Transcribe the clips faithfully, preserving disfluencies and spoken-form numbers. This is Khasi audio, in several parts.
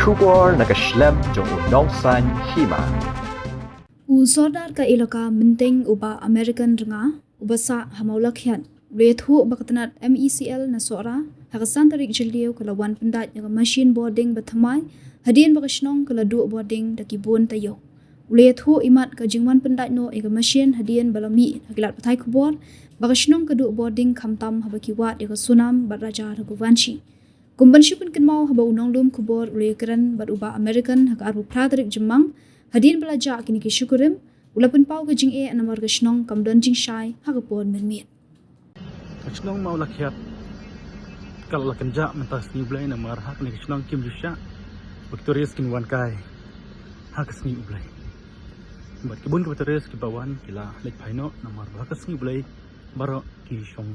Khubor na ka shlem jong u Nongsaiñ Hima. U Sordar ka Elaka Mynteng u Bah American Rnga, uba sah ha Mawlakhiat, u la ïathuh ba ka tnat M E C L na Sohra ha ka san tarik Jylliew ka la wan pyndait ïa ka machine boarding ba thymmai hadien ba ka shnong ka la duh boarding da ki bun taïew. U la ïathuh imat ka jingwan pyndait noh ïa ka machine hadien ba la mih ha ki lad pathai khubor ba ka shnong ka duh boarding khamtam haba ki wad ïa ka Sonam bad Raja Raghuvanshi. Kum ban shu pynkynmaw haba u nonglum khubor u la ïakren bad u Bah American ha ka arphew phra tarik Jymmang, hadien ba la jah kine ki shikurim, u la pynpaw ka jingeh namar ka shnong kam don jingshai ha ka por mynmiet. Ka shnong Mawlakhiat ka la kynjah mynta ka sngi U Blei namar ha kane ka shnong kim ju shah ba ki tourist kin wan kai ha ka sngi U Blei. Bad ki bun kiba tourist kiba wan ki la leit phai noh namar ba ha ka sngi U Blei baroh ki shong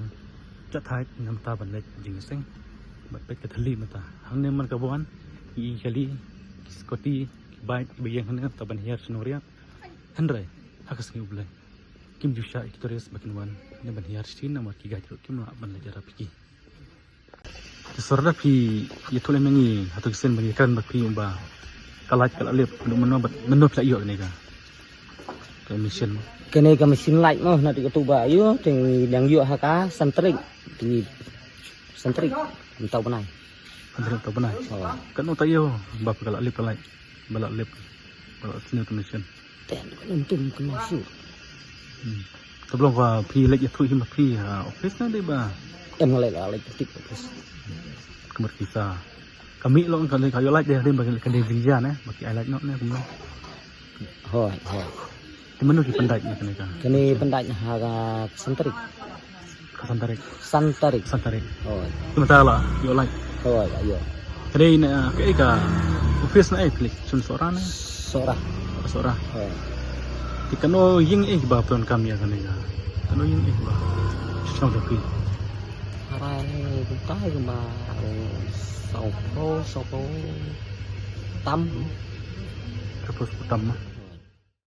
jahthait namar ban leit jingïaseng. Bad peit ka thylli mynta hangne man ka wan ki kali, ki scooty, ki bike kiba ïeng hangne namar ban hiar shnong Riat. Hynrei ha ka sngi U Blei kim ju shah ïa ki tourist ba kin wan ne ban hiar shisien namar ki guide ruh kim lah ban leit ïarap ïa ki. Te Sordar, phi ïathuh lem ïa ngi hato ki sien ba ngi kren bad phi ba ka light ka la lip, mynno bad mynno phi la ïoh kane ka, ka machine? Kane ka machine light mo, naduh kato ba ïoh te ngi dang ïoh ha ka san tarik. Te ngi san tarik mynta u bnai. San tarik mynta u bnai. Oh. Katno taïew ba ka la lip ka light, ba la lip, ba la sniew ka machine? Te ngi ym tip kumno shuh. Hmm. Te ba long ba phi leit ïathuh hi ma phi ha office ne dei ba? Em, leit, leit tip office. Ka mut ki sa ka mih long ka leit ka ïoh light dei, dei ba ka dei jingja ne ba ki ai light noh ne kumno? Hooid, hooid. Te mynno ki pyndait ïa kane ka? Kane pyndait ha ka san tarik. Ka san tarik. San tarik. San tarik. Hooid. Te mynta la ïoh light? Hooid, la ïoh. Ka dei na kaei ka office na ei phi leit shon, Sohra ne? Sohra. Sohra. Hooid. Te kano ïing ei ba phi donkam ïa kane ka? Kano ïing ei ba shong da phi? Harai kumta kumba, eh, sawphew, sawphew tam. Sawphew, sawphew tam ma?